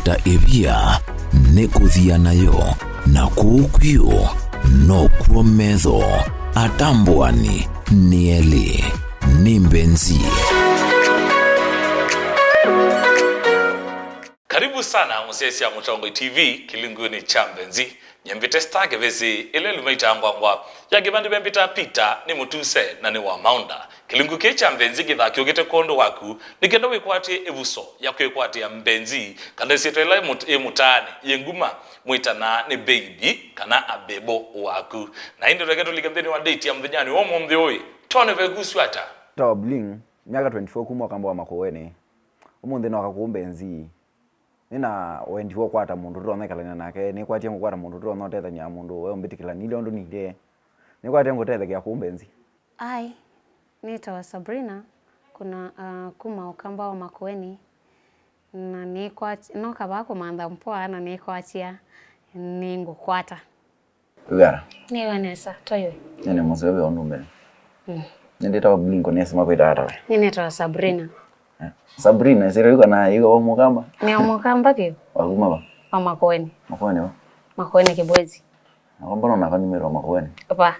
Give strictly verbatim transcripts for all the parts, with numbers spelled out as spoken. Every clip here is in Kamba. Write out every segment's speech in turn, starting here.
Ta ĩvia nĩ kũthia nayo, na kũu kwĩũ nokw'o metho atambũani nĩ elĩ. Nĩ Mbenzi. Karibu sana mũsyaĩĩsya Mũtongoi T V kĩlungunĩ kya Mbenzi. Nyie mbĩte Star Kĩvĩsĩ, ĩla ĩluma ĩtangwangwa ya kĩvandĩ vembĩta Peter nĩ mũtuse na nĩ wa maũnda. Kĩlungu kĩĩ kya Mbenzi kĩthaa kĩũkĩte kwondũ waku, nĩ kenda wĩkwatĩe ĩvuso ya kwĩkwatĩa Mbenzi, kana ĩsyĩtwa ĩla ĩmũt-, ĩmũtaanĩ, yĩ nguma, mwĩtanaa nĩ baby kana abebo waku. Na ĩndĩ tũeke tũlike nthĩnĩ wa date ya mũthenyanĩ wa ũmũnthĩ ũĩ, twone vekuswata. Tawa Bling, myaka twenty-four kuma Ũkamba wa Makueni. Ũmũnthĩ noka kũũ Mbenzi. Nĩ na wendi wa ũkwata mũndũ tũtonya ĩkalany'a nake, nĩkwatĩe ngũkwata mũndũ tũtonya ũtethany'a mũndũ we ũmbĩtĩkĩla nilye ũndũ nilye. Nĩkwatĩe ngũtethekea kũũ Mbenzi. Ai, nĩtawa Sabrina, kuna, ah, kuma Ũkamba wa Makueni, na nĩkwat-, noka vaa kũmantha mpoa na nĩkwatĩa nĩngũkwata. Wĩw'ana? Nĩw'a nesa, toiwe. Nĩ mũseo wĩ ũndũ mbele. Mm. Nĩndĩtawa Blinko, nĩsema kwĩta ata we? Nĩnĩtawa Sabrina. Eh, Sabrina, sira yuko na yuko wa Mũkamba? Nĩ wa Mũkamba vyũ. Wakuma va? Wa Makueni. Makueni va? Makueni Kĩbwezi. Na kwa mbona unafanya mero Makueni? Va?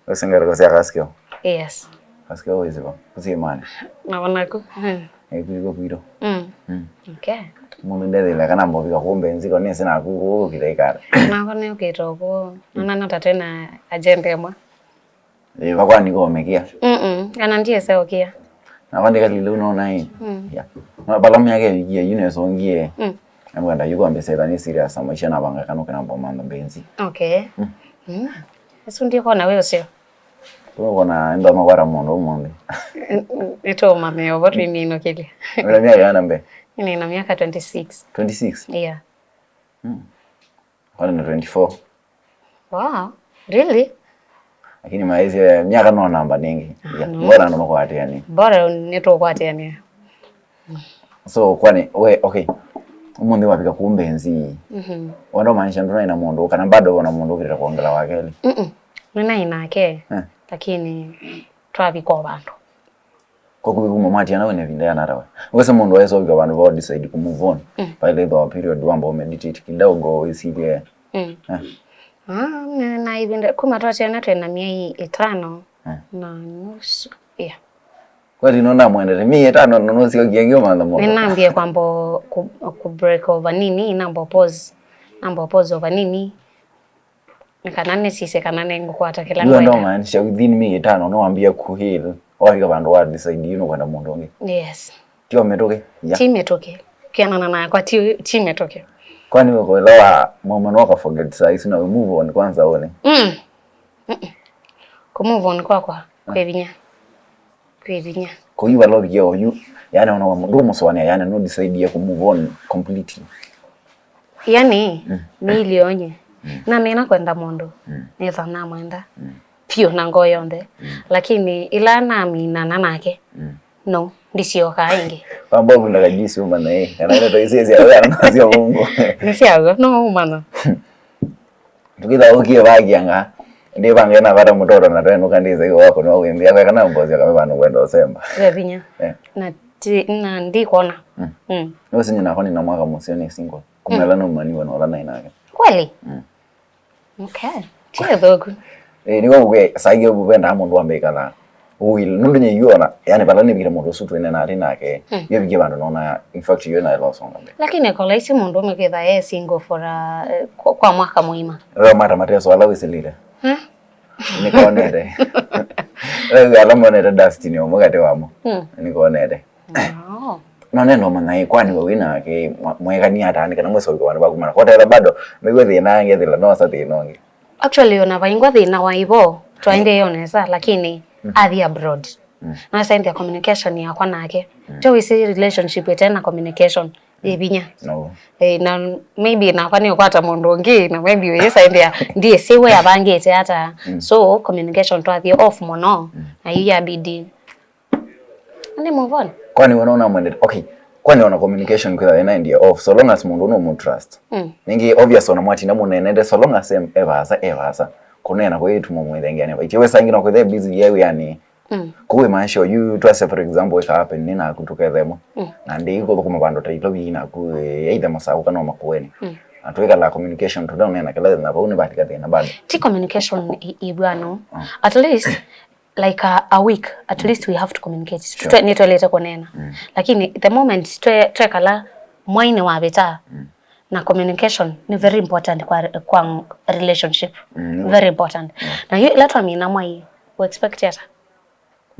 Wewe singa kwa sia kasikio. Yes. Kasikio wezi va? Kusie mani. Naona ku. Hmm. Eh, kuliko kuiro. Mm. Mm. Okay. Mũndũ ndethĩla kana mbovika kũũ Mbenzi ko nĩsĩ naku kũũ kĩla ikara. Nako nĩ ũkĩte ũkũũ. Nona nota twĩna agenda ĩmwe. Eh, vakwa niko mekia. Mm-mm. Kana ndiye seo kia. Na vandi kalile unaona hii. Mm. Yeah. Na pala myaka ĩvikie, yu nesongie. Mm. Namwenda yuko ambesela ni serious na maisha na vanga kano kana mboma na Mbenzi. Okay. Mm. Mm. Ĩsu ndikwona wĩ ũseo. Tũkona enda makwara mũndũ ũmũnthĩ. Nĩtũũmanya ũvo twĩminũkĩlya. Wĩna myaka yana mbe? Nĩna myaka twenty-six. Twenty-six? Yeah. Hmm. Kwani na twenty-four? Wow, really? Lakini maisha myaka no namba ningi. Ah, yeah. No. Bora ndo makwatĩanĩ. Bora nĩtũkwatĩanĩa. So, kwani, we, okay. Ũmũnthĩ wavika kũũ Mbenzi. Mhm. Wenda ũmaanisha ndũnaĩ na mũndũ, kana bado wĩna mũndũ ũkĩlĩte kwongela wa kelĩ? Mm-mm. Nĩnaĩ nake, eh, lakini twavika o vandũ. Kwa kũvika kuma mwatiana wĩna ĩvinda yana ata we? Wese mũndũ wesa ũvika vandũ va decide ku move on. Mm. Vaĩle ĩthwa period wamba ũmeditate kidogo, wĩsilye. Mm. Eh. Ah, na, na ĩvinda, kuma twatiana twĩna myei ĩtano, eh, na nusu. Yeah. Kweli no namwendete. Mĩĩ ĩtano no nũsyokie ngĩ ũmantha mũndũ. Nĩnambie kwamba ku, ku break over nini, namba pause. Namba pause over nini. Nĩ kana nĩsisye kana nĩngũkwata kĩla. Yu ndo ngwenda. Maanisha within mĩĩ ĩtano no wambia ku heal. Wafika vandũ wa decide you nũkwenda mũndũ ũngĩ. Yes. Tio mĩtũkĩ. Yeah. Ti mĩtũkĩ. Kĩanana nakwa ti, ti mĩtũkĩ. Kwani we kwelewa mama no ka forget saa hizi na we move on kwanza one. Mm. Mm-mm. Ku move on kwakwa kwĩ vinya. Kwĩ vinya. Kũyu vala ũvikie oyu, yani ona wa mũndũ ũmũsũanĩa, yani no decide ya ku move on completely. Yani, mm, nĩ ilionye. Mm. Na nĩna kwenda mũndũ, mm, nĩtha namwenda. Mm. Piũ na ngoo yonthe. Mm. Lakini ila naminana nake, mm, no, ndisyokaa ĩngĩ. Wamba ũvunda kajuice ũmanya, eh, kana ndeto icio cia wĩa na cia Mungu. Nĩ sya wĩa, no ũmanya. Tũkĩtha ũkie vakianga, ndĩvange na vata mũtoto na twenũka ndĩsa iwe wako no wĩmbĩa kweka na mbozi kame vandu kwenda ũsemba. Ve vinya. Eh. Na ti, na ndikwona. Mm. Mm. Nĩ ũsinye nakwa nina mwaka mũseo nĩ single. Kumela no maniwa na ũla naĩ nake. Kweli? Mm. Okay. Ti ũthũku. Eh, nĩko kũkwe saige venda mũndũ ambe kana. Ũwĩle, nũndũ nye yuona, yani vala nĩvikile mũndũ ũsu twĩne na atĩ nake, mm, yevikie vandũ nona, in fact, yo nayo losonga mbele. Lakini kola isi mũndũ ũmwe ketha e single for a, kwa, kwa mwaka mũima. Wewe mata mateso ala wĩsilile. Hmm? Nĩkonete. Wewe ala monete dust nĩ ũmwe katĩ wamo. Hmm. Nĩkonete. Oh. No nenda ũmanya ĩ, kwani we wĩ nake, mwa-, mwekanie ata nĩ kana mwĩsovika vandũ vakumana. Kotela bado, mĩw'e thĩna angethĩla, no sa thĩna ũngĩ. Actually, ona vaingwa thĩna wa ivo, twaendee o nesa, lakini, mm, athi abroad. Mm. Nasaenthia communication yakwa nake. Mm. Kyo wĩsĩ relationship ĩte na communication, yĩ vinya. No. Eh, na maybe nakwa nĩ ũkwata mũndũ ũngĩ, na maybe wĩsaenthia, ndiĩsĩ we avangĩte ata. Mm. So, communication twathi off mũno, mm, na yu yabidi Nĩ move on. Kwani wona ũnamwendete? Okay. Kwani ona communication kwĩtha ĩna endia off. So long as mũndũ no mũtrust. Mm. Ningĩ obvious ona mwatinda mũnenete, so long as em, e vaasa, e vaasa. Kũneena kwĩ ĩtumo mwĩthengeane. But we sangi no kwĩthe busy ye wĩanĩ. Mm. Kũu imaanisha oyu twase, for example, ĩka happen nĩ naku tũketha ĩmwe. Mm. Na ndĩ kũthũkũma vandũ ta Nairobi naku, eh, either Masaku kana Makueni. Mm. Na twĩkala communication tũtaũneena kĩla thĩna vau nĩ vatika thĩna bado. Ti communication i- ĩvw'ano. Mm. At least like a, a week, at least we have to communicate. Sure. Twe- nĩtwaĩlĩte kũneena. Mm. Lakini the moment twe- twekala mwainĩ wavĩta, mm, na communication nĩ very important kwa, kwa relationship. Mm, nĩguo. Very important. Mm. Na yu ĩla twamina mwai, we expect ata?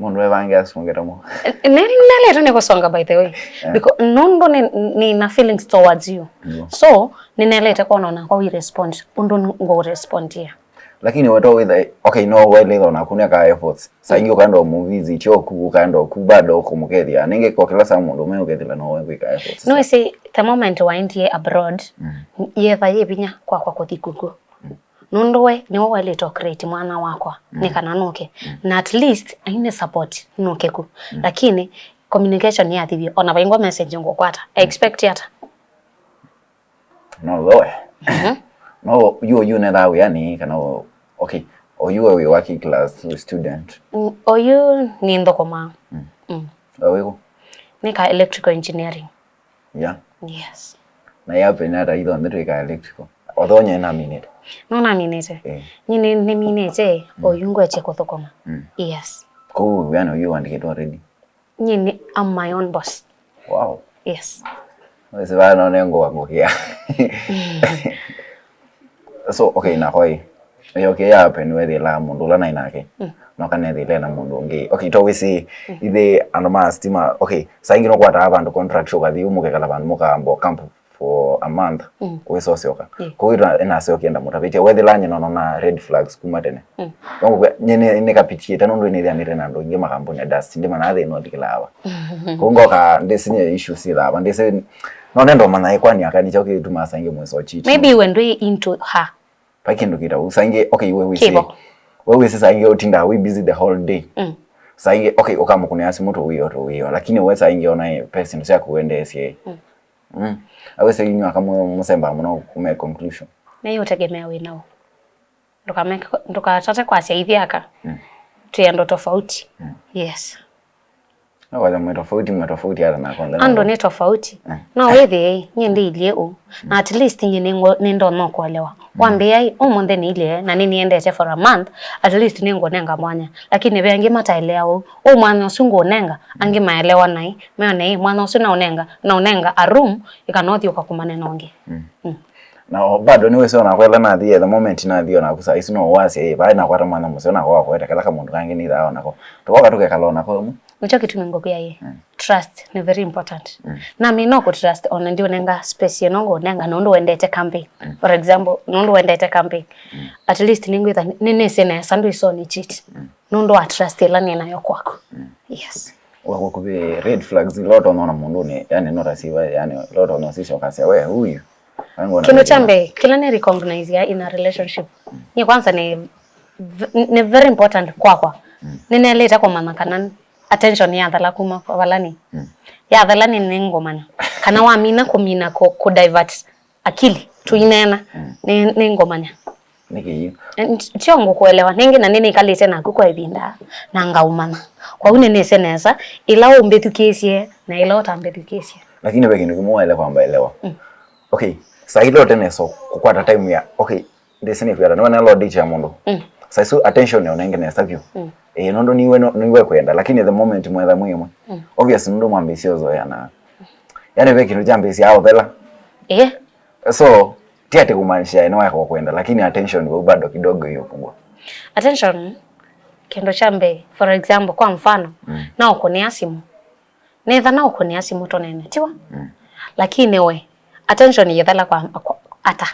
Mũndũ evange asungĩte mo. Nĩ- nĩnelĩte nĩ kũsonga, by the way. Yeah. Because nũndũ nĩ- nĩna feelings towards you. Nĩguo. So nĩnelĩte kwona nakwa we respond ũndũ ngũ respondia. Lakini we to wĩtha, okay, no waĩlĩte ona kũneka efforts. Saa ingĩ ũkaenda ũmũvisit oku, ũkaenda oku bado kũmũkethya. Nĩngĩ kwa kĩla saa mũndũ ũme ũkethĩla no we kwĩka efforts. No, ĩsĩ, the moment waendie abroad, mm, yetha yĩ vinya kwakwa kũthi kuku. Mm. Nũndũ we nĩwe waĩlĩte ũ create mwana wakwa, mm, nĩ kana nũke. Mm. Na at least aine support nũke ku. Mm. Lakini communication yathivie, ona vaingwa message ngũkwata. I expect ata? No loe. Mhm. No, yu oyu nethaa wĩanĩ kana o- okay. Oyu we wĩ working class, wĩ student. Mm, oyu nĩ nthũkũma. Mm. Mm. We wĩkũ? Nĩ ka electrical engineering. Yeah. Yes. Na yape nĩ ata ithonthe twĩka electrical. Otho nye naminĩte. No naminĩte. Eh. Nyie nĩ- nĩminĩte, mm, oyu ngwete kũthũkũma. Mm. Yes. Kũu wĩanĩ oyu wandĩkĩtwe already. Nyie nĩ- I'm my own boss. Wow. Yes. Wĩsĩ vaa no nengũa ngũkĩa. So, okay, nakwa ĩ. Ĩyo okay ya happen wethĩla mũndũ ũla naĩ nake. Mm. No kana ethĩle na mũndũ ũngĩ. Okay, to wĩsĩ, mm, ithe andũ ma stima, okay, saa ingĩ nũkwataa vandũ contract ũkathi mũkekala vandũ mũkambwa camp for a month, mm, wĩsosyoka. Yeah. Kwoou ĩtwa ĩnasyokie ndamũtavĩtye. Wethĩla nyie nonona red flags kuma tene. Mm. Nongũkwĩa, nyie nĩ- nĩkapitiĩte nũndũ nĩthĩanĩte na andũ aingĩ makambuni ya dust, ndĩmanaa thĩna ũlikĩlaa va. Kwoou ngoka ndĩsĩ nyie issues syĩthaa va, ndĩsĩ, no nenda ũmanya ĩkwani aka nĩkyo kĩtumaa saa ingĩ mwĩso cheat. Maybe we ndwĩ into her. Vai kĩndũ kĩta ũu. Saa ingĩ, okay, we wĩsĩ. Kĩvo. We wĩsĩ saa ingĩ ũtindaa wĩ busy the whole day. Mm. Saa ingĩ, okay, ũkamũkũnĩa simũ tũwĩo, tũwĩo. Lakini we saa ingĩ ona ĩ, pe syĩndũ syaku wendeesye. Mm. Mm. Awĩsĩ inyu aka mũ- mũsemba mũno kuma conclusion. Na hiyo ũtegemea wĩ nao. Ndũkameke- ndũkatate kwasya ithyĩ aka. Mm. Twĩ andũ tofauti. Mm. Yes. No, wale mwe tofauti, mwe tofauti hata na kwanza. Andũ nĩ tofauti. Mm. No wĩthĩe, nyie ndĩilyĩ ũu. Mm. Na at least nyie nĩngũ- nĩndonya kũelewa. Mm. Wambĩa ĩ, ũmũnthĩ nĩilyĩ, na nĩniendete for a month, at least nĩngũnenga mwanya. Lakini ve angĩ mataelewa ũu. Ũu mwanya ũsu ngũnenga, angĩ maelewa naĩ, meone ĩ, mwanya ũsu naũnenga, naũnenga a room, ĩkanothi ũkakumane na ũngĩ. Mm. Mm. Na o- bado nĩwĩsĩ ona kwela nathi, the moment nathi onaku saa isu no wasya ĩ, vai nakwata mwanya mũseo nakwa wakwete kala kamũndũ kangĩ nithaa onako. Tũkoka tũkekala onako ũmwe. Nĩkyo kĩtumi ngũkwĩa ĩ. Mm. Trust nĩ very important. Mm. Na mi no kũtrust ona ndiũnenga space ĩno ngũnenga nũndũ wendete camping. Mm. For example, nũndũ wendete camping. Mm. At least nĩngwĩtha nĩ- nĩnĩsĩ nesa ndwĩsoni cheat. Mm. Nũndũ wa trust ĩla nĩ nayo kwaku. Mm. Yes. Wakũkuvĩ red flags ila ũtonya ona mũndũnĩ, yani notasiva, yani ila ũtonya ũsisya ũkasya we huyu. Kĩndũ kya mbee kĩla nĩ recognize ya in a relationship, nyie kwanza nĩ v- nĩ very important kwakwa. Mm. Nĩnelĩte kũmanya kana attention yathela kuma kwa vala nĩ. Mm. Yathela nĩ nĩngũmanya kana wamina kũmina kũ- kũ divert akili tũineena. Mm. Nĩ- nĩngũmanya. Nĩkĩ yu? N- tio ngũkũelewa nĩngĩ na nĩnĩkalĩte naku kwa ĩvinda na ngaũmanya. Kwoou nĩnĩsĩ nesa ĩla ũmbĩthukĩĩsye na ĩla ũtambĩthukĩĩsye. Lakini ve kĩndũ kĩmwe waĩle kwamba elewa. Mm. Okay, saa ila ũtenesa kũkwata time ya, okay, ndĩsĩ nĩkwĩata nĩwe nalo date ya mũndũ. Mm. Saa isu attention yaonenge nesa vyũ. Mm. Ĩĩ, nũndũ niwe no- niwe kwenda, lakini the moment mwetha mwĩ ĩmwe. Mm. Obvious nũndũ mwambĩĩsya ũzoeana. Yani ve kĩndũ kyambĩĩsya aũthela. Ĩĩ. So ti ati kumaanisha nĩ wako kwenda, lakini attention vau bado kidogo ĩyũpungua. Attention, kĩndũ kya mbee, for example, kwa mfano, mm, no ũkũnĩa simũ. Nĩtha no ũkũnĩa simũ tũnene, tiwa? Mm. Lakini we, attention yĩthela kwa, kwa ata?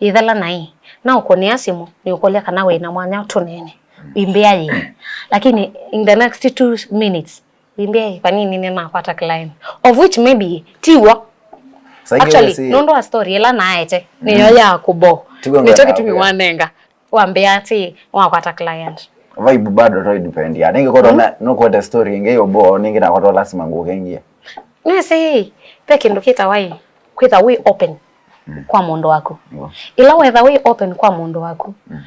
Yĩthela naĩ. No ũkũnĩa simũ, nĩ ũkũlya kana wĩna mwanya tũnene. Mm. Imbĩa yĩ. Lakini in the next two minutes, imbĩa yĩ, vanini nĩnakwata client. Of which maybe, tiw'o. Actually, nũndũ wa story ĩla naete, nĩyo ya kũbo. Nĩkyo kĩtumi wanenga. Wambĩa atĩ, wakwata client. Vibe bado to depend ya. Nĩngĩ kotona, mm, nũkwete story ĩngĩ yo bo, nĩngĩ nakwata lazima ngũkengie. Nĩsĩ, ve kĩndũ kĩtawa ĩ, kwĩtha wĩ open, mm, kwa mũndũ waku. Nĩguo. Ĩla wetha wĩ open kwa mũndũ waku, mm,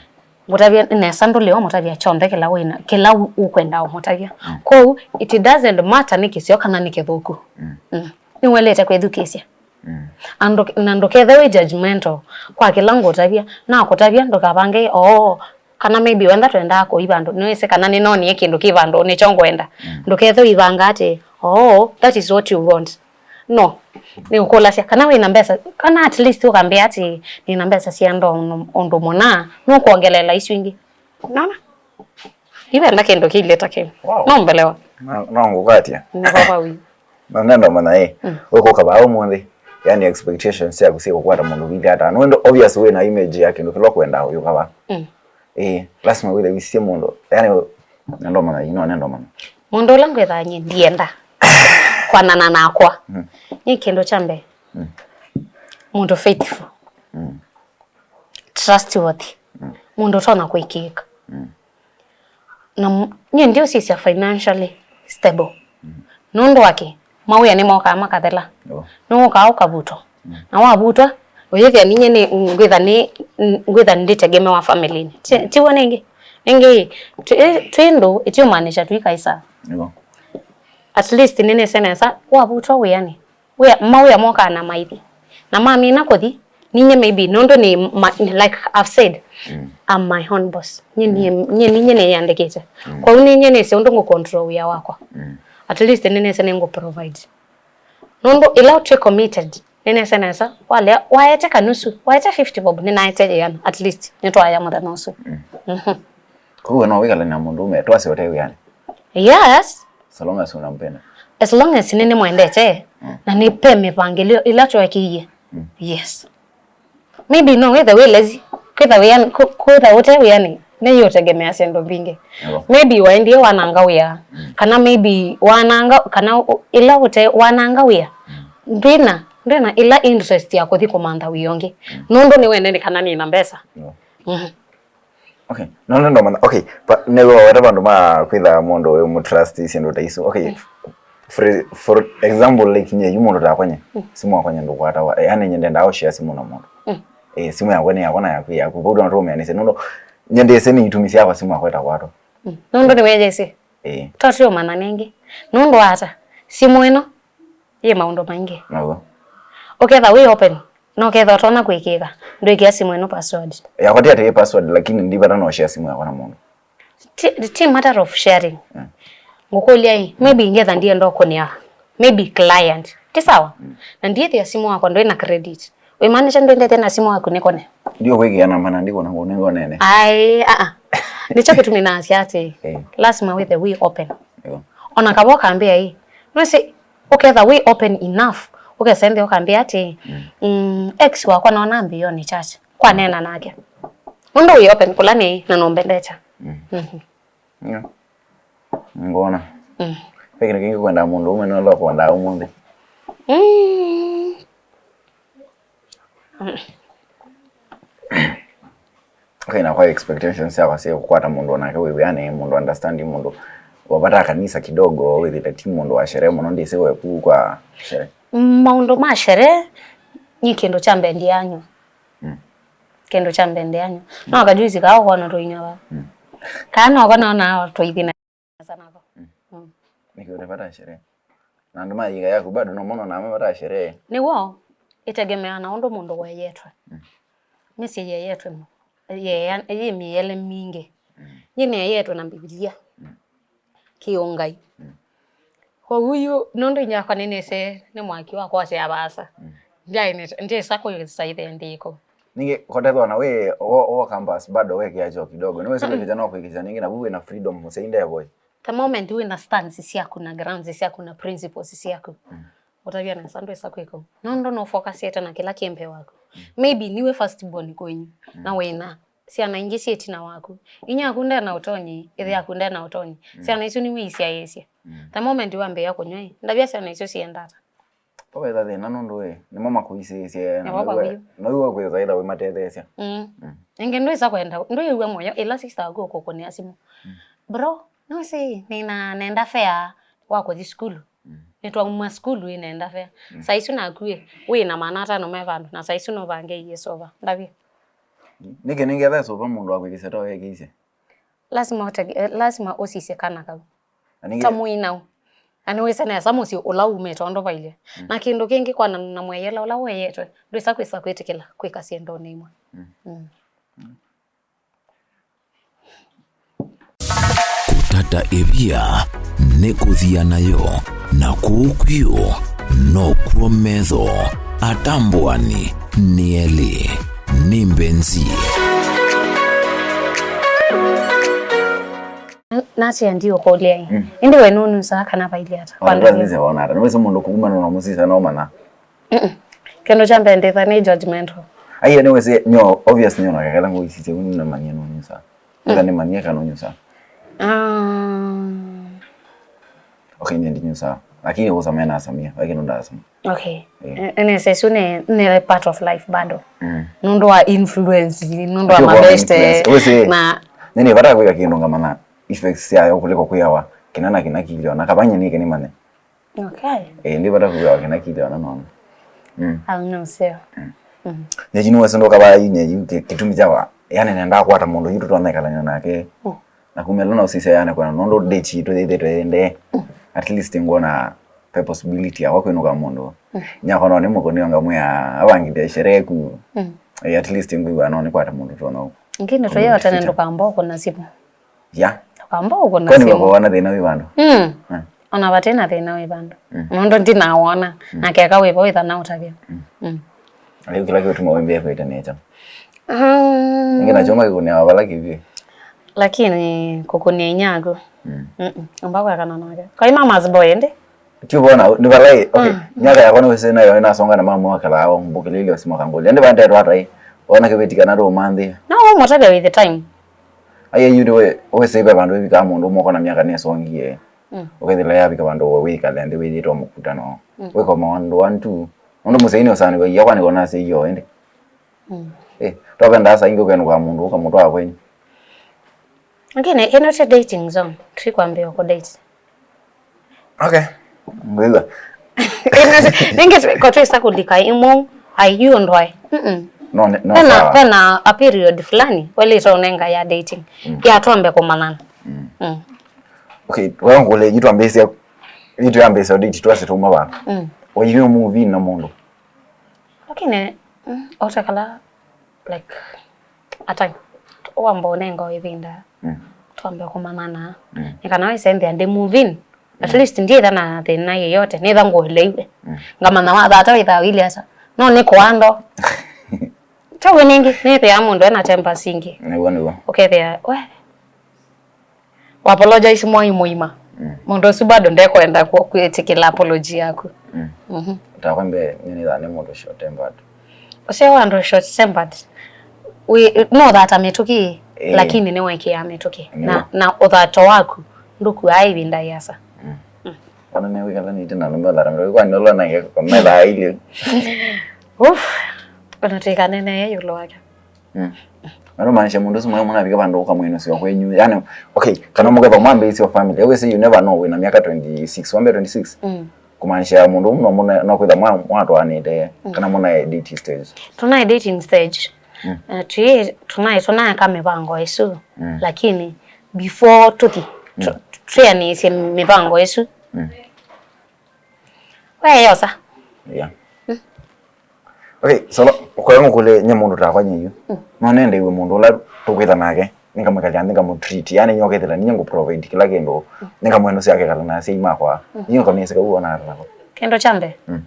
Ngũtavya nesa, ndũlĩ ũmũtavya kyonthe kĩla wĩna, kĩla ũ-, ũkwenda ũmũtavya. Mm. Kwoou, it doesn't matter nĩ kĩseo kana nĩ kĩthũku. Mm. Mm. Nĩwelete kwĩthukĩĩsya. Mm. Na ndũ-, na ndũkethe wĩ judgmental kwa kĩla ngũtavya. Nakũtavya, ndũkavange, "Oo, kana maybe wenda twendaa kũi vandũ." Nĩwĩsĩ kana nĩnonie kĩndũ kĩ vandũ, nĩkyo ngwenda. Mm. Ndũkethe ũivanga atĩ, "Oo, that is what you want." No. Nĩũkũlasya, "Kana wĩna mbesa?" Kana at least ũkambĩa atĩ, "Nĩna mbesa sya ndo ũndũ, ũndũ mũna, nũkwongelela isu ingĩ." Nona? Ivenda kĩndũ kĩilye ta kĩu. Wow. No mbelewa. No, no ngũkwatya. Nĩ vava wĩ. Na nenda ũmanya ĩ, mm, ũkũka vaa ũmũnthĩ, yani expectations syaku syĩ kũkwata mũndũ ũvĩte ata? Nũndũ obvious wĩ na image ya kĩndũ kĩla ũkwenda ũyũka vaa. Mm. Ĩ, lasima wĩthe wĩsisye mũndũ. Yani, nenda ũmanya, you know, nenda ũmanya. Mũndũ ũla ngwĩthaa nyie ndienda kwanana nakwa. Mm. Nĩ kĩndũ kya mbee. Mm. Mũndũ faithful. Mm. Trustworthy. Mm. Mũndũ ũtonya kũĩkĩĩka. Mm. Na m-, nyie ndiũsisya financially stable. Mm. Nũndũ wa kĩ? Mawĩa nĩmokaa makathela. Oh. Nĩwũkaa ũkavutwa. Mm. Na wavutwa, ũyĩthĩa ninyie nĩ, ngwĩtha nĩ, ngwĩtha nditegemewa family-inĩ. Ti, tiw'o nĩngĩ? Nĩngĩ, twĩ, twĩ ndũ, itiũmaanisha tũikaĩ sawa. Nĩw'o. At least nĩnĩsĩ nesa, wavutwa wĩanĩ, wĩa, mawĩa mokaa na maithi. Na mamina kũthi, ninyie maybe, nũndũ nĩ ma-, like I've said, mm, I'm my own boss. Nyie ninyie, mm, nyie ninyie nĩyĩandĩkĩte. Mm. Kwoou ninyie nĩsĩ ũndũ ngũ control wĩa wakwa. Mm. At least nĩnĩsĩ nĩngũ provide. Nũndũ ĩla twĩ committed, nĩnĩsĩ nesa, walea, waete kanusu, waete fifty bob, nĩnaete yĩana, at least, nĩtwaya mũthenya ũsu. Mm. Mhm. Kwoou no wĩkale na mũndũ ũme, twasye ũte wĩanĩ? Yes. So long as unampenda. As long as nĩnĩmwendete, mm, na nĩ pe mĩvangĩlyo ĩla tweekĩie. Mm. Yes. Maybe no wĩthe wĩ lazy. Kwĩtha wĩan-, kwĩ-, kwĩtha ũte wĩanĩ, nĩyĩũtegemea syĩndũ mbingĩ. Nĩvo. Maybe waendie wananga wĩa, mm, kana maybe wananga, kana ũ-, ĩla ũte wananga wĩa, mm, ndwĩna, ndwĩna ĩla interest ya kũthi kũmantha wĩa ũngĩ. Mm. Nũndũ nĩwene nĩ kana nĩna mbesa. Nĩvo. Mhm. Okay, no, no, no, man. Okay, pa, nĩwaweta vandũ ma kwĩtha mũndũ ũyũ mũtrust syĩndũ ta isu. Okay, mm, for, for example, like, nye, yu mũndũ takwa nye, mm, simu yakwa nye ndũkwatawa. Eh, yani, nye ndendaa ũshare simu na mũndũ. Mm. Eh, simu yakwa nĩ yakwa na yaku yaku. Vau twana tũũmĩanĩsya. Nũndũ, nye ndĩsĩ nĩ itumi syakwa simu yakwa ĩtakwatwa. Mm. Nũndũ nĩweyesĩ. Eh. Twatũmana nĩngĩ. Nũndũ wa ata? Simu ĩno yĩ maũndũ maingĩ. Naw'o. Ũketha wĩ open, na ũketha ũtonya kũĩkĩĩka, ndwĩkĩa simu ĩno password. Yakwa ti atĩ yĩ password, lakini ndivata no share simu yakwa na mũndũ. Ti, ti matter of sharing. Mm. Ngũkũlya ĩ, maybe ngetha ndienda ũkũnĩa, maybe client. Ti sawa? Mm. Na ndiĩthĩa simu wakwa ndwĩ na credit. Wĩmaanisha ndwendete na simu waku nĩkũne? Ndio kwĩkĩa namba na ndikũna kũnengonene. Ai, a a. Nĩkyo kĩtumi naasya atĩ, eh, lasima wĩthe wĩ open. Yo. Ona kava ũkambĩa ĩ, nũsĩ, ũketha wĩ open enough, ũkesende ũkambĩa atĩ, mm, mm, ex wakwa nona mbĩonĩ church, kwaneena nake. Nũndũ wĩ open kũla nĩ, na nũmbendete. Mm. Mhm. Nĩo. Ngona. Mm. Ve kĩndũ kĩngĩ kwendaa mũndũ ũme nũla kwendaa ũmũnthĩ? Mm. Mm. Okay, na kwa expectations syakwa sya kũkwata mũndũ onake wĩ wĩanĩ, mũndũ understanding, mũndũ wavata kanisa kidogo, wĩthĩte ti mũndũ wa sherehe mũno, ndĩsĩ weku kwa sherehe. Maũndũ ma sherehe, nĩ kĩndũ kya mbee ndianywa. Mm. Kĩndũ kya mbee ndianywa. No kajuisi kaa ũkona tũinywa va. Mm. Kaa noko nonaa tũithi na nesa nako. Mm. Mm. Nĩkĩ ũtavata sherehe? Na andũ ma yĩka yaku bado no mono name vata sherehe. Nĩw'o, ĩtegemeaa na ũndũ mũndũ weyetwe. Mm. Mĩsyĩ yeyetwe mo-, yeya-, yĩ mĩele mingĩ. Mm. Nyie nĩeyetwe na Mbivilia. Mm. Kĩũngai. Mm. Kwoou yu, nũndũ inyia wakwa nĩnĩsĩ nĩ mwaki wa kwasya vaasa. Mm. Ndyaĩ nĩ-, ndyĩsa kwĩsaĩthĩa ndĩko. Ningĩ, kotethwa na wĩ, o, o campus bado wekĩa kyo kidogo. Nĩwĩsĩ kwĩkĩkya no kwĩkĩkya ningĩ, na vu wĩna freedom mũsyai ndevoi. The moment wĩna stance syaku na grounds syaku na principles syaku, mm, ũtavya nesa ndwĩsa kwĩka ũu. Nũndũ no focusĩte na kĩla kĩ mbee waku. Mm. Maybe niwe first born kwenyu, mm, na wĩna syana ingĩ syĩ ĩtina waku. Inyia waku ndena ũtonyi, ĩthe, mm, yaku ndena ũtonyi. Mm. Syana isu niwe isyaĩĩsye. Mm. The moment wambĩĩa kũnyw'a ĩ, ndavya syana isu sienda ata? Ũvetha thĩna nũndũ ĩ, nĩmo makũisĩĩsye na nĩmo noiwe, vakuyu, noiwe kwĩsa ĩtha wĩmatetheesya. Mm. Mm. Ĩngĩ ndwĩsa kwenda, ndwĩw'a mũyo ĩla sister waku ũkũkũnĩa simũ. Mm. Bro, nũsĩ nĩna nenda fare wa kũthi sukulu. Mm. Nĩtwauma sukulu ĩ nenda fare. Mm. Saa isu naku ĩ, wĩ na maana atano me vandũ, na saa isu nũvangĩie sova. Ndavye. Nĩkĩ nĩngetha ĩsũva mũndũ wa kwĩkĩsya ta weekĩisye? Lasima ũtege-, eh, lasima ũsisye kana kau. Na nĩngĩ ta mũinau. Na nĩwĩsĩ nesa mũsyĩ ũla umĩte ũndũ vailye. Mm. Na kĩndũ kĩngĩ, kwanana na mweyela ũla weeyetwe, ndwĩsa kwĩsa kwĩtĩkĩla kwĩka syĩndũnĩ imwe. Mm. Mm. Kũtata ĩvia nĩ kũthia nayo, na kũu kwĩũ nokw'o metho atambũani nĩ elĩ. Nĩ mbenzi. N-, nasya ndiũkũlya ĩ. Mm. Ĩndĩ we nũnũsaa kana vailye ata? Ona ndwasisya wona ata. Nĩwĩsĩ mũndũ kũuma nũna mũsisya no mana. Mm-mm. Kĩndũ kya mbee ndĩtha nĩ judgmental. Aiya, nĩwĩsĩ, nyo, obvious, nyo nakekala ngũisisya, ũu nĩnamanyie nũnyusaa. Ndĩtha nĩmanyie kana ũnyusaa. Ah. Okay, nye ndinyusaa. Lakini ũsa mena asamia, lakini ndasama. Okay. Eh. Nĩsĩ isu nĩ, nĩ part of life bado. Mm. Nũndũ wa influence, nũndũ wa mabeste. Wĩsĩ, na nĩnĩ vata kwĩka kĩndũ ngamanya effects syayo kuliko kwĩawa kĩna na kĩna kĩlyo, na kavanye nĩke nĩmanye. Okay. Eh, ndi vata kwĩawa kĩna kĩlyo na nona. Mm. Au nũseo. Mm. Mm. Nyeji nĩwĩsĩ ndũkavaa yu nyeji kĩ-, kĩtumi kyawa. Yani nenda kwata mũndũ yu tũtonya ĩkalany'a nake. Mm. Na kumela na ũsisya yani kwena nũndũ date yitũ yĩthĩtwe yĩendee. Mm. At least ngwona pe possibility yakwa kwĩnũka mũndũ. Mm. Nyakwa no nĩ mũkũnio ngamwĩa avangithia sherehe ku. Mm. Eh, at least ngwĩw'a no nĩkwata mũndũ tũtonya. Ngine tũyotene ndũkamba ũkũna simu. Ya. Ndũkamba ũkũna simu. Kwani wako wana thĩna wĩ vandũ? Mm. Mm. Ona vate na thĩna wĩ vandũ. Mm. Nũndũ ndinawona. Mm. Na keka wĩva wĩtha na ũtavya. Mm. Mm. Ayo kila kitu mawembe yako ita nature. Um, ingi nacho maki kunia wala kivi. Lakini kukunia inyago. Mm. Mm-mm. Amba kwa kana nake. Kwa mama's boy ndi? Ti bona, nĩ valai, okay. Mm. Myaka yakwa nĩwĩsĩ nayo, nasonga na mama wakala ao, mbukilili osima kangoli. Ndi vande ndo atai. Ona kiveti kana ndo manthi. No, what with the time? Aye, yu ndiwe, wĩsĩ ve vandũ ĩvika mũndũ moko na myaka nĩsongie. Mm. Ũkethĩla yavika vandũ wĩkale nthĩ wĩthĩtwa mũkutano. Mm. Wĩko maũndũ one two. Ũndũ mũsei nĩ ũsanĩwe iya kwani kona sei yo ĩndĩ. Mm. Eh, twavendaa saa ingĩ ũkenũka mũndũ ũkamũtwaa kwenyu. Lakini ĩno ti dating zone, twikwambia kũ date. Okay. Ngwĩw'a. Ĩno ti, nĩngĩ twi-, ko twĩsa kũlika imwe, ai, yu ndwae. Mm-mm. No, ne-, no, pena, sawa. Pena a period fulani, welĩte ũnenga ya dating. Mm. Ya twambe kũmanyana. Mm. Mm. Okay, wewe ngule, yu twambĩsya, yu twambĩsya date twasĩ tuma va. Mm. Wayu move in na mũndũ. Lakini, mm, otakala, like, a time. Wamba ũnenga o ĩvinda. Mm. Twambe kũmanyana. Mm. Nĩ kana wĩsembea ndi move in. At least ndiĩtha na thĩna yeyote. Nĩtha ngũelewe. Mm. Ngamanya wa thata wĩthaa wili asa. No nĩ kũando. Tawĩ nĩngĩ, nĩthĩa mũndũ ena temper singĩ. Nĩw'o, nĩw'o. Ũkethĩa, we, wa apologize mwai mũima. Mm. Mũndũ ũsu bado ndekwenda ku-, kwĩtĩkĩla apology yaku. Mm. Mhm. Takwambia, nĩ nĩthaa nĩ mũndũ short tempered. Ũseo wa andũ short tempered. We, no thata mĩtũkĩ, eh, lakini nĩ wekĩa mĩtũkĩ. Nĩw'o. Na, na ũthato waku, ndũkuaa ĩvinda yasa. Mm. Mm. Ona nĩ wĩkala nĩ tena nũmba thara mĩtũkĩ, kwa nĩ ũlona nge kũmetha ile. Uff. Ona tũikanene ĩũlũ wake. Mm. Na no maanisha mũndũ ũsu mwe mũnavika vandũ ũkamwĩnũsya kwenyu. Yani, okay, kana mũketha mwambĩĩsya family. Always say you never know wĩna myaka twenty-six, wambe twenty-six. Mm. Kumaanisha mũndũ ũmwe no mũne-, no kwĩtha mwa-, mwatwaanĩte, mm, kana mũnae dating stage. Tũnae dating stage. Mm. Eh, twi-, tũnae, tũnaeka mĩvango ĩsu. Mm. Lakini before tũthi, tũ-, mm, twĩanĩĩsye mĩvango ĩsu. Mm. Weyosa. Yeah. Mm. Okay, so, ũkoya ngũkũlye nye mũndũ takwa nye yu. Mm. No nende iwe mũndũ ũla tũkwĩtha nake, nĩngamwĩkalya nthĩ ngamũtreat, yani nye ũkethĩla ninye ngũprovide kĩla kĩndũ, mm, nĩngamwendũsya akekala na asyai makwa. Mm. Ninye ũkamĩsĩka ũu ona ata nako. Kĩndũ kya mbee. Mm.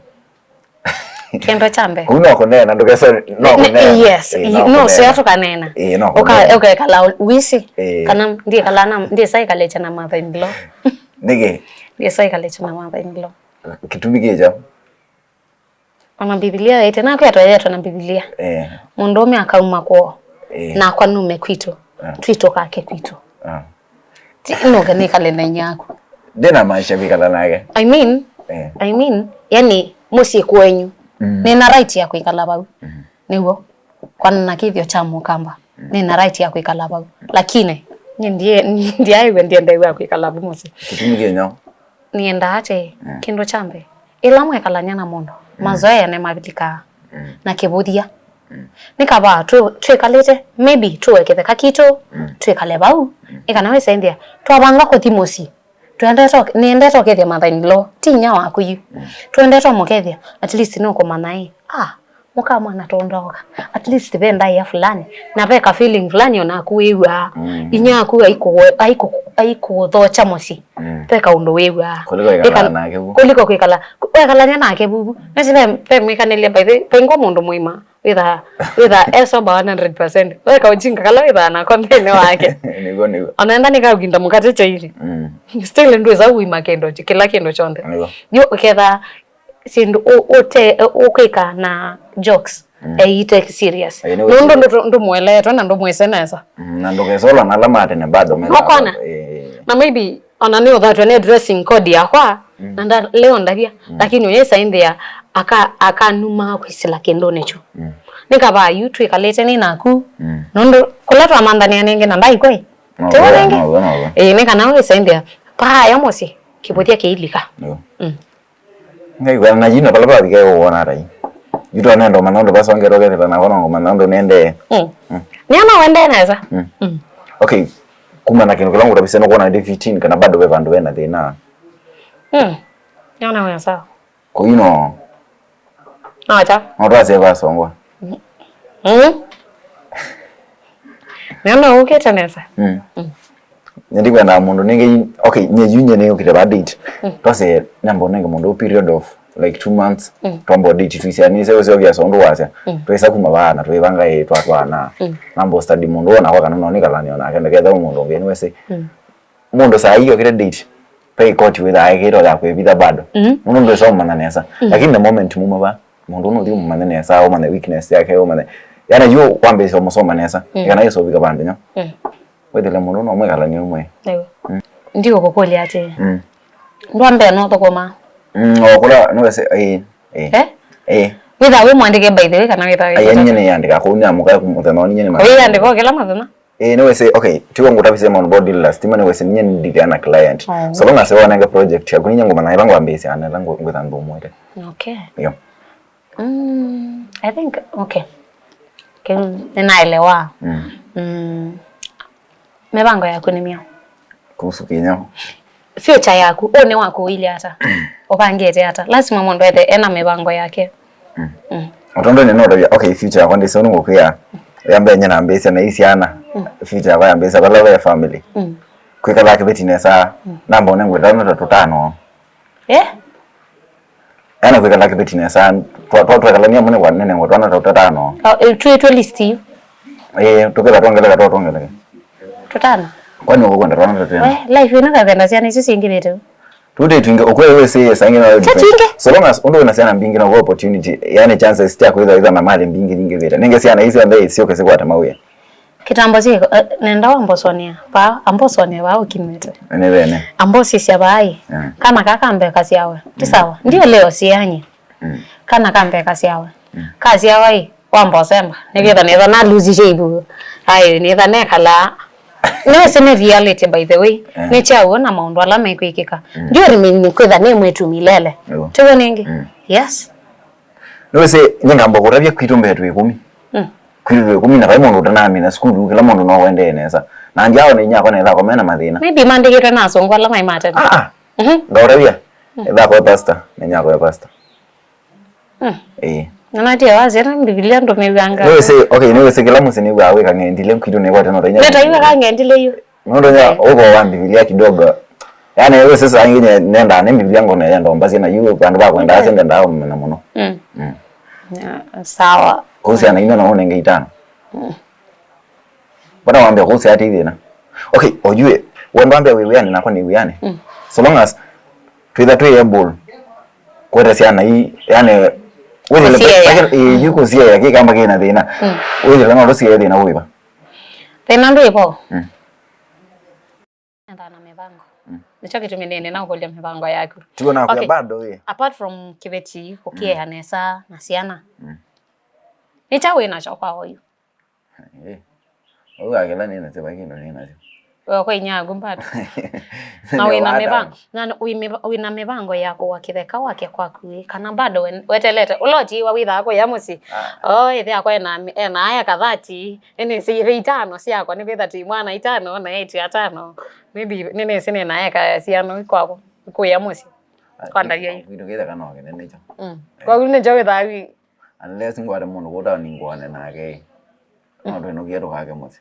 Kĩndũ kya mbee. Kũu no kũneena, ndũkesa, no kũneena. Yes, eh, no, no kũneena. Sio tũkaneena. Eh, no kũneena. Ũka-, ũkekala wisi, eh, kana ndiĩkala na, ndiĩsa ĩkalĩkya na mother in law. Nĩkĩ? Ndiĩsa ĩkalĩkya na mother in law. Kĩtumi kĩkya? Ona Mbivilia yaĩtye, naku yatweyetwe na Mbivilia. Eh. Mũndũũme akauma kwoo, eh, nakwa nume kwitũ. Ah. Twitũ kake kwitũ. Ah. Ti, nũke nĩkale na inyia aku. Ndĩna maisha kwĩkala nake. I mean, eh, I mean, yani, mũsyĩ kwenyu. Mm. Nĩna right ya kwĩkala vau. Mm. Nĩw'o. Kwana na kĩthyo kya mũkamba. Mm. Nĩna right ya kwĩkala vau. Lakini, nyie ndie-, ndiaĩwe ndiendeew'a kwĩkala vau mũsyĩ. Kĩtumi kĩnya. Nĩendaa atĩ, mm, kĩndũ kya mbee, ĩla mwekalany'a na mũndũ, mm, mazoea nĩmavĩtĩkaa, mm, na kĩvũthya. Nĩ kavaa twĩ- twĩkalĩte, maybe tũwe kĩtheka kitũ, twĩkale vau. Nĩ kana wĩsaĩnthĩa, twavanga kũthi mũsyĩ. Twendete ũk- nĩendete ũkethĩa mother-in-law, ti inya waku yu. Twendete ũmũkethĩa, at least nũkũmanya ĩ, ah, mũka mwana tũndoka. At least ve ndaĩa fulani, na ve ka feeling fulani onaku wĩw'aa. Inya aku aikũgũ- aikũ- aikũthokya mũsyĩ. Ve kaũndũ wĩw'aa. Kũliko ĩkala nake vu. Kũliko kwĩkala, wekalany'a nake vuvu. Nĩsi ve- ve mwĩkanĩlya by the way, vaingwa mũndũ mũima. Wĩthaa, wĩthaa e sober one hundred percent. We kaũjinga kala wĩthaa nako nthĩnĩ wake. Nĩguo, nĩguo. Ona enda nĩkaũkinda mũkate kyairi. Still ndwĩsa kuima kĩndũ, kĩla kĩndũ kyonthe. Nĩguo. Yu ũkethaa syĩndũ ũ- ũte- ũkwĩka na jokes, eite serious. Ĩĩ, nĩ nũndũ wĩsĩ- ndũ- ndũmũeleetwe na ndũmwĩsĩ nesa. Mm, na ndũkesolwa na ala ma tene bado me- Nokwana. Ĩĩ. Na maybe ona nĩ ũthatwe nĩ dressing code yakwa, na nda- leo ndavya, lakini ũyĩsa ĩnthĩa aka- akanumaa kwĩsĩla kĩndũnĩ kyu. Nĩ kavaa yu twĩkalĩte nĩ naku, nũndũ kũla twamanthanĩa nĩngĩ na ndaikwai. Tiwa nĩngĩ. Ĩĩ, nĩ kana wĩsa ĩnthĩa, paaya mũsyĩ, kĩvũthya kĩilika. Ngaigua na yino pala pavike wona tai. Yu twanenda ũmanya ũndũ vasongetwe kethĩwa nako no ngũmanya ũndũ nendee. Nĩona wendee nesa. Okay, kuma na kĩndũ kĩla ngũtavisya nũkwona ndi fifteen kana bado ve vandũ vena thĩna. Nĩona wĩ sawa. Kũi no. Nota. No twasye vasongwa. Nĩona ũkĩte nesa. Nyie ndikwendaa mũndũ nĩngĩ, okay, nyie yu nyie nĩũkĩte va date. Twasye namba ũnenge mũndũ period of like two months. Twamba date twisyanĩsye ũsyo vyasa ũndũ wasya. Twĩsa kuma vaa na twĩvanga ĩ twatwaana. Namba study mũndũ ona kwa kana no nĩkalani ona kenda ketha mũndũ ũngĩ nĩwese. Mũndũ saa hii okĩte date, pe ikoti wĩthaa ekĩte ya kwĩvitha bado. Nũndũ ndwĩsa ũmanya nesa. Lakini the moment muma va, mũndũ ũno ũthi ũmanye nesa, ũmanye weakness yake, ũmanye. Yana yu kwambĩĩsya ũmũsoma nesa. Kana yĩsovika vandũ nyo. Wĩthĩle mũndũ ũno mwĩkalani ũmwe. Ndio kũkũlya atĩ. Ndwambea no thũkũma. Mm, okũla nĩwese eh eh. Eh? Eh. Wĩthaa wĩ mwandĩke by the way kana wĩthaa wĩ. Ayenye nĩ yandĩka kũu nĩ amũka mũthenya ũnĩ nyene. Wĩyandĩka kĩla mũthenya. Ĩĩ, nĩwĩsĩ, okay, tiwe ngũtavisye maũndũ about deal last time, nĩwĩsĩ ninyie nĩndithĩa na client. Oh. So long as wanenge project yaku, ninyie ngũmanya ĩla ngwambĩĩsya na ĩla ngwĩtha ndũmwĩte. Okay. Yo. Mm, I think, okay. Kĩu nĩnaelewa. Mm. Mm. Mĩvango yaku nĩ myaũ? Kuhusu kĩnyao. Future yaku, ũnĩ waku ũilye ata? Ũvangĩte ata? Lasima mũndũ ethe ena mĩvango yake. Mm. Mm. O tondũ nĩ nũndũ, okay, future yakwa ndĩsĩ ũndũ ngũkwĩa. Ya mbee nyie nambĩĩsya na ii syana. Mm. Future yakwa yambĩĩsya vala ve family. Mm. Kwĩkala kĩveti nesa, mm, namba ũnengwe tano ta tũtano. Eh? Yaani kwĩkala kĩveti nesa, twa- twa- twekalania mũne kwa nene ngwa twana ta tũtano. Oh, eh, twĩ twĩ list yu. Eh, tũkĩla twongeleka twa twongeleke. Tũtano. Kwani ũkwenda twana ta tena? We, life ĩno kakwenda syana icio singĩvĩte. Tute twinge ukwe we say yes, angĩ na. Tete twinge. So long as ũndũ wĩna syana mbingĩ na opportunity, yani chances cia kwĩtha itha na mali mbingĩ nyingĩ vita. Ninge syana icio nthe sio kesi kwata mawia. Kitambo siko, eh, nenda wambosonea. Pa ambosonea ba ukimete. Ene bene. Ambosisya bai. Mm. Kana kaka mbeka syawe. Ti sawa. Ndio leo sianye. Mm. Kana kambeka syawe. Mm. Kasyawa ĩ, wambosemba. Nĩgetha nĩtha na lose shape. Ai, nĩtha nekala. Nĩwĩsĩ nĩ reality, by the way. Eh. Nĩ kyaw'o na maũndũ ala mekwĩkĩka. Mm. Ndio remain kwĩtha nĩ mwĩtu milele. Yo. Tiw'o nĩngĩ? Mm. Yes. Nĩwĩsĩ, nyie ngamba kũtavya kwitũ mbee twĩ ĩkũmi. Mm. Kwitũ twĩ ĩkũmi na vai mũndũ ũtanamina sukulu, kĩla mũndũ no wendee nesa. Na njawa nĩ inyakwa na ĩthakwa mena mathĩna. Maybe mandĩkĩtwe na asũngũ ala mai matene. Ah, ah. Mhm. Ngaũtavya. Mm. Ĩthakwa e pastor, na inyakwa e pastor. Mm. Ĩĩ. Na natie wasya na Mbivilia ndũmĩw'anga. Nĩwĩsĩ, okay, nĩwĩsĩ kĩla mũsyĩ nĩw'aa wĩ kang'endile kwitũ nĩkwate no tainya. Nĩ taiwe kang'endile yu. Nũndũ ya ũko wa Mbivilia kidogo. Yaani wewe sasa ingi nenda ne Mbivilia ngona yenda mbasi na yu vandu va kwenda ase ndenda na mũno. Mm. Mm. Ya, sawa. Kuhusiana ino na unenge itano. Mm. Bwana wambia kuhusu ati thĩna. Okay, ojue, wendo ambia wĩ wĩanĩ nakwa nĩ wĩanĩ. Mm. So long as twĩtha twĩ able kwete syana ii, yani, wĩthĩle kũsiea. Yu kũsiea kĩkamba kĩna thĩna. Mm. Wĩthĩle no tũsiee thĩna wĩva. Thĩna ndwĩvo. Mm. Nenda na mĩvango. Mm. Nĩkyo kĩtumi nĩnĩ na ũkũlya mĩvango yaku. Tiwe nakwĩa. Okay. Bado ĩ. Apart from kĩveti kũkĩea nesa na syana. Mm. Nĩ kyaũ wĩ nakyo kwa oyu? Eh. Ũu akĩla nĩ nasyo, vai kĩndũ nĩ nasyo. Kwa inya yaku bado. Na wĩna mĩvango, na wĩ mĩva-, wĩna mĩvango ya kũwa kĩtheka wake kwaku ĩ, kana bado we-, wetelete? Ũla ũtiĩwa wĩthaa kũya mũsyĩ. Oh, ĩthe akwa ena, ena eka thirty, nĩnĩsĩ ve itano syakwa, nĩvĩtha twĩ mwana itano na eti atano. Maybe nĩnĩsĩ nĩna eka siano kwakwa, kũya mũsyĩ. Kwa ndavya yu. Kĩndũ kĩtheka no kĩnene kyo. Mm. Kwa hiyo nĩkyo wĩthaa wi- Unless ngwate mũndũ kũu taoni ngũane nake. No twĩnũkie tũkake mũsyĩ.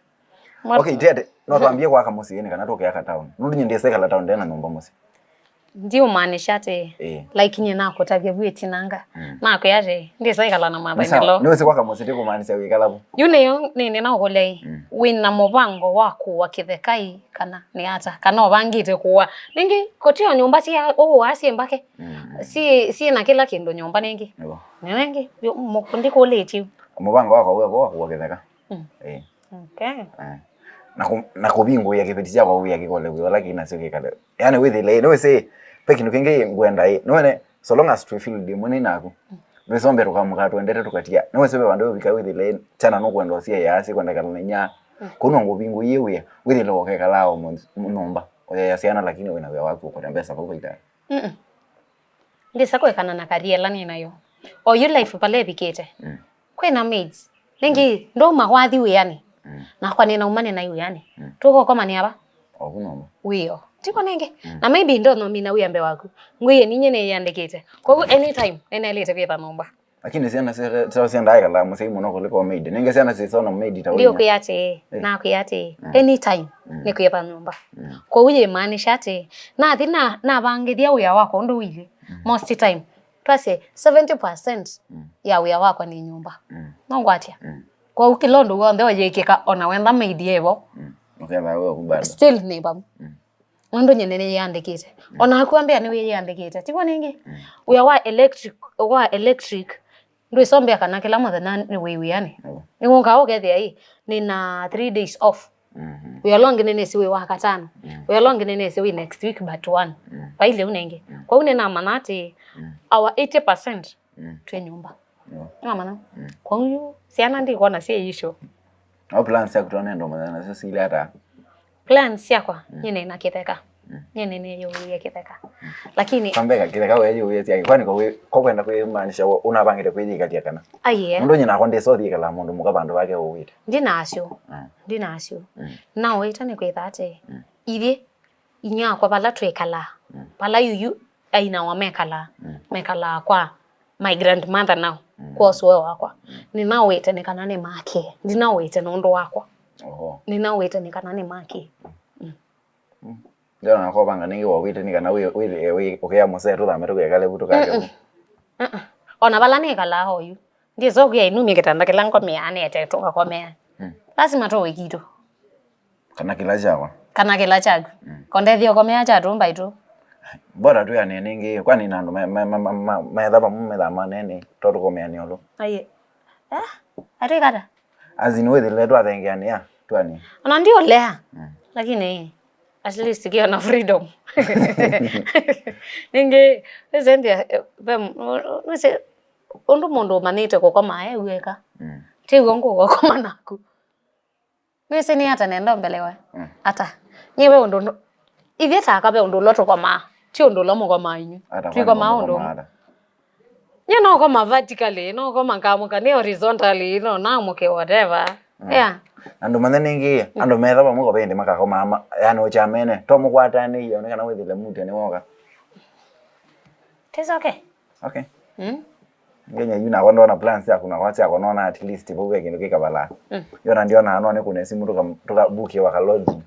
Okay, Tete, no twambie kwaka mũsyĩ nĩ kana tũkeaka town. Nũndũ nyie ndĩsa ĩkala town ndena nyũmba mũsyĩ. Ndiũmaanisha atĩ, ĩĩ, like, nyie nakũtavya vu ĩtinanga. Mm. Nakwĩa atĩ, ndĩsa ĩkala na mother-in-law. Nĩwĩsĩ kwaka mũsyĩ ti kũmaanisha wĩkala vu. Yu nĩyo nĩnĩ naũkũlya ĩ, mm, wĩna mũvango wa kũwa kĩthekai kana nĩ ata? Kana ũvangĩte kũwa? Nĩngĩ, kũtio nyũmba sya ũwa syĩ mbake. Mm, mm. Syĩ, syĩ na kĩla kĩndũ nyũmba nĩngĩ. Nĩvo. Nĩ nĩngĩ, yu, mũ-, ndikũlĩtye. Mũvango wakwa wĩ vo wa kũwa kĩtheka. Mm. Ĩĩ. Okay. Eh. Na kũ-, na kũvingũĩa kĩveti kyakwa wĩa kĩkole wĩa ũla kĩ nasyo kĩkale. Yaani wĩthĩle, nĩwĩsĩ, ve kĩndũ kĩngĩ ngwenda ĩ. Nĩwene, so long as twĩ field ĩmwe nĩ naku. Nĩwĩsĩ ombe tũkamũka twendete tũkatia. Nĩwĩsĩ ve vandũ ũvika wĩthĩle, kyana nũkwenda ũsie yaasi kwenda kala na inya. Mm. Kũu no ngũvingũie wĩa, wĩthĩle ũkekala o mũ-, nyũmba. Ũyaya syana lakini wĩna wĩa waku ũkũta mbesa vau vaitani. Mm-mm. Ndĩsa kwĩkana na career ĩla nĩ nayo. O yu life vala ĩvikĩte. Mm. Kwĩna maids. Nĩngĩ, mm, ndauma wathi wĩanĩ. Mm. Nakwa nĩnauma nĩnai wĩanĩ. Mm. Tũkokomanĩa va? Oku nyũmba. Wĩo. Tiko nĩngĩ. Mm. Na maybe ndonomina wĩa mbee waku. Ngwĩie ninyie nĩyĩandĩkĩte. Kwoou anytime nĩnaĩlĩte kwĩtha nyũmba. Lakini syana sya-, sya-, syendaa ĩkalaa mũsyai mũno kũlĩka o maid. Nenge syana syĩsona maid ta ũinya. Ndiũkwĩa atĩĩ, eh, nakwĩa atĩĩ, mm, anytime, mm, nĩkwĩtha nyũmba. Mm. Kwoou yĩmaanisha atĩĩ, nathi na, navangĩthya wĩa wakwa ũndũ ũilyĩ, mm, most time, twasye seventy percent, mm, ya wĩa wakwa nĩ nyũmba. Mm. No ngwatya? Mm. Kwoou kĩla ũndũ w'onthe ũyĩkĩka, ona wenda maid evo, mm, ũkethĩa we ũku bado. Still nĩ vau. Mm. Nũndũ nyie nĩnĩyĩandĩkĩte. Mm. O naku ambĩa nĩwĩyĩandĩkĩte. Tiw'o nĩngĩ? Mm. Wĩa wa electric, wa electric, ndwĩsombea kana kĩla mũthenya nĩ wĩ wĩanĩ. Mm. Nĩwũkaa ũkethĩa ĩ, nĩna three days off. Mm-hmm. Wĩa ũla ũngĩ nĩnĩsĩ wĩ wa katano. Mm. Wĩa ũla ũngĩ nĩnĩsĩ wĩ next week but one. Mm. Vailye u nĩngĩ. Mm. Kwoou nĩnamanya atĩ, mm, our eighty percent, mm, twĩ nyũmba. Nĩwamanya? Mm. Kwoou yu, syana ndikwona syĩ issue. No plans syaku twanenda ũmanya nasyo sili ata? Plans syakwa, mm, nyie nĩna kĩtheka. Mm. Nyie nĩnĩyũĩe kĩtheka. Mm. Lakini kwambeka kĩtheka weyũĩe syake. Kwani ko wĩ-, ko kwenda kwĩmaanisha we-, ũnavangĩte kwĩyĩkalya kana? Aiee. Nũndũ nyie nakwa ndĩsa ũthi ĩkala mũndũ mũka vandũ vake ũwĩte. Ndinasyo. Mm. Ndinasyo. Mm. Naũĩte nĩ kwĩtha atĩ, mm, ithyĩ inyia wakwa vala twĩkalaa, mm, vala yuyu ainawa mekalaa, mm, mekalaa kwa my grandmother now, mm, kwa ũsũe wakwa. Mm. Nĩnaũĩte nĩ kana nĩ make. Ndinaũĩte nũndũ wakwa. Oho. Nĩnaũĩte nĩ kana nĩ make. Mm. Mm. Ndona nakwa vanga nĩngĩ wawĩte nĩ kana wĩ, wĩ, wĩ, ũkĩa mũsee tũthame tũkekale vu tũkake vu. Mm-mm. Mm-mm. Ona vala nĩkalaa oyu. Ndĩsa ũkwĩa inumye kĩtanda kĩla ngomeaa nĩete tũkakomea. Mm. Lasima tũwe kitũ. Kana kĩla kyakwa. Kana kĩla kyaku. Mm. Kondethya ũkomea kya tũmba itũ. Bora twĩanĩe nĩngĩ, kwani na andũ me-, me-, me-, me-, me-, metha vamwe methaa manene, to tũkomeanĩa ũlũ. Aiee. Eh? Atwĩkata? As in, wĩthĩle twathengeanĩa, twĩanĩe. Ona ndiũlea. Mm. Lakini, at least kĩona freedom. Nĩngĩ, nĩsĩ nthĩa, eh, ve m-, nĩsĩ, ũndũ mũndũ ũmanyĩte kũkoma e weka. Mm. Tiw'o ngũkoma naku. Nĩsĩ nĩ ata nenda ũmbelewe? Mm. Ata? Nyie ve ũndũ ndu-, ithyĩ ta aka ve ũndũ ũla tũkomaa. Ti ũndũ ũla mũkomaa inyu. Ata, twĩkomaa kwani ũndũ mũkomaa ũmwe ata? Nyie no koma vertically, no koma ngamũka nĩ horizontally, no namũke whatever. Mm. Yeah. Andũ manya nĩngĩ, mm, andũ metha vamwe kwa vĩndĩ makakomaa ma-, yani ũkyamene. To mũkwatanĩie, one kana wĩthĩle mũtĩ nĩ woka. It's okay. Okay. Mm. Nginya yu nakwa ndona plans syaku nakwa syakwa nona at least vau ve kĩndũ kĩkavalaa. Mm. Yona ndiona no nĩ kũne simu tũka, tũka book wa ka lodging.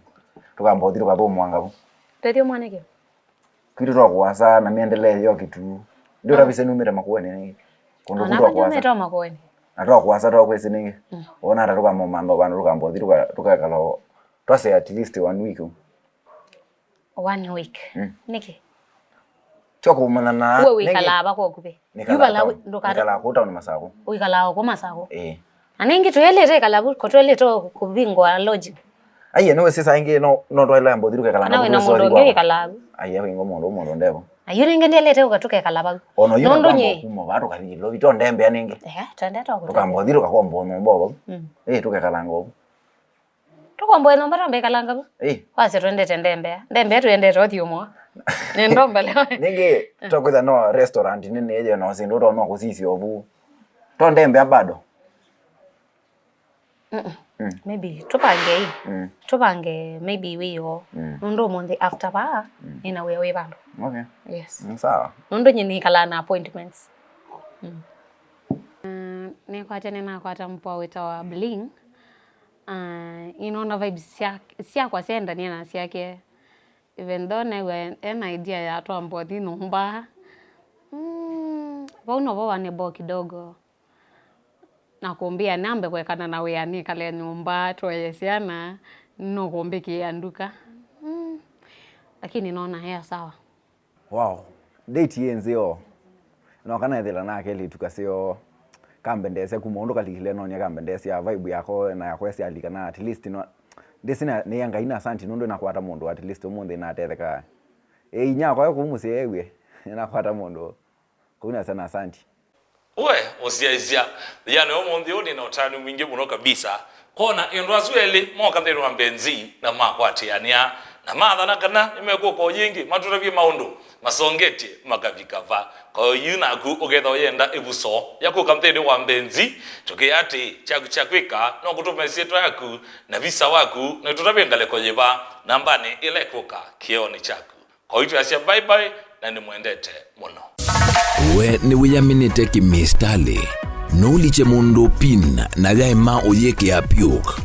Tũkambothi tũkathũmwanga vu. Tethio mwanake. Kwitũ twa kũasa na mĩendelee yo kitu. Ndio, ah, kabisa numĩte makueni nĩ kũndũ kũndũ kwa kũasa. Numĩte makueni. Na twa kũasa twa kwesi nĩ. Mm. Ona hata tũkamomantha vandũ tũkambothi tũka, tũkakala o. Twase at least one week. One week. Mm. Nĩkĩ? Tyo kũmanyana. Uwe wĩkalaa va kwa ũkuvĩ? Yu vala ndũkata. Nĩkalaa kũu town Masakũ. Wĩkalaa o kũu Masakũ? Ĩĩ. Na nĩngĩ tũelĩte ĩkala vu, ko tũelĩte kũvingwa lodging. Aiye, nĩwĩsĩ saa ingĩ no, no twaĩle mbothi tũkekala. Kana wĩna mũndũ ũngĩ wĩkalaa vu? Aiye, wĩngwa mũndũ, mũndũ ndevo. Na yu nĩngĩ ndielĩte ũka tũkekala vau. Ono yu nũndũ nyie kuma vaa tũkathi lovi, to ndembea nĩngĩ. Ehe, twendete ũkũ. Tũkambothi tũkakomba nyũmba vau. Mm. Ĩĩ, tũkekalanga vau. Tũkomboe nyũmba twambe ĩkalanga vu. Ĩ. Wasya twendete ndembea. Ndembea twendete ũthiũmũa. Nĩ ndomba leo. Nĩngĩ twakwĩtha no restaurant nene ĩyo no syĩndũ ũtonya kũsisya ũvu. To ndembea bado. Mm-mm. Mm. Maybe tũvange ĩ. Mm. Tũvange maybe wĩoo. Mm. Nũndũ ũmũnthĩ after vaa, mm, nĩna wĩa wĩ vandũ. Okay. Yes. Mm, sawa. Nũndũ nyie nĩkalaa na appointments. Mm. Mm, nĩkwatya nĩnakwata mpoa wĩtawa Bling. Ah, ĩnona vibes sya-, syakwa syaendania na syake. Even though new'a ena idea ya twamba ũthi nyũmba. Mm, vau novo wane bo kidogo. Na kũmbĩa nambe kwekana na wĩa nĩkale nyũmba, twoye syana, nũkũmbĩkĩĩa nduka. Mm. Lakini nona ea sawa. Wow. Date yĩ nzeo. No kana ethĩla na kelĩtu kaseo kambendeesya kuma ũndũ kalikile nonia kambendeesya vibe yako na yakwa syalika na at least no ndĩsina nĩ Ngai na asanti nũndũ nakwata mũndũ at least ũmũnthĩ natetheka. E inya kwa kũu mũsee ewie nakwata mũndũ. Kũu nasa na asanti. We, ũsyaĩsya, yĩana ũmũnthĩ ũũ nĩ na ũtanu mwingĩ mũno kabisa. Kona ĩndũ asu elĩ moka nthĩnĩ wa mbenzi na makwatĩanĩa, na mathana kana nĩmekũka o yĩngĩ matũtavye maũndũ masongetye makavika va. Kwa yu naku ũketha ũyenda ĩvuso ya kũka nthĩnĩ wa mbenzi, tũkĩa atĩ kyaku kya kwĩka no kũtũme syĩtwa yaku na visa waku, na ĩtũtavye ngalĩko yĩva nambanĩ ĩla ĩkũka kĩonĩ kyaku. Kwa hiyo twasya bye bye na nĩmwendete mũno. We nĩwĩyaminĩte kĩmĩsitalĩ? Nũulikye mũndũ pin na yaĩma ũyĩkĩa puk?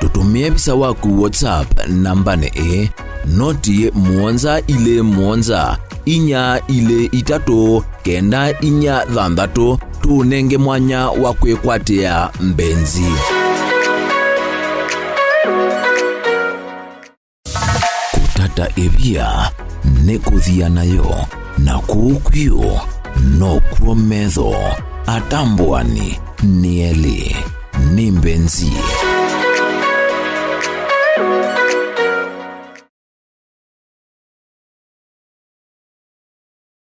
Tũtũmĩe visa waku WhatsApp nambanĩ ĩĩ, noti mũonza ilĩ mũonza inya ilĩ itatũ kenda inya thanthatũ, tũũnenge mwanya wa kwĩkwatĩa mbenzi. Kũtata ĩvia nĩ kũthia nayo, na kũu kwĩũ nokw'o metho atambũani nĩ elĩ. Nĩ mbenzi.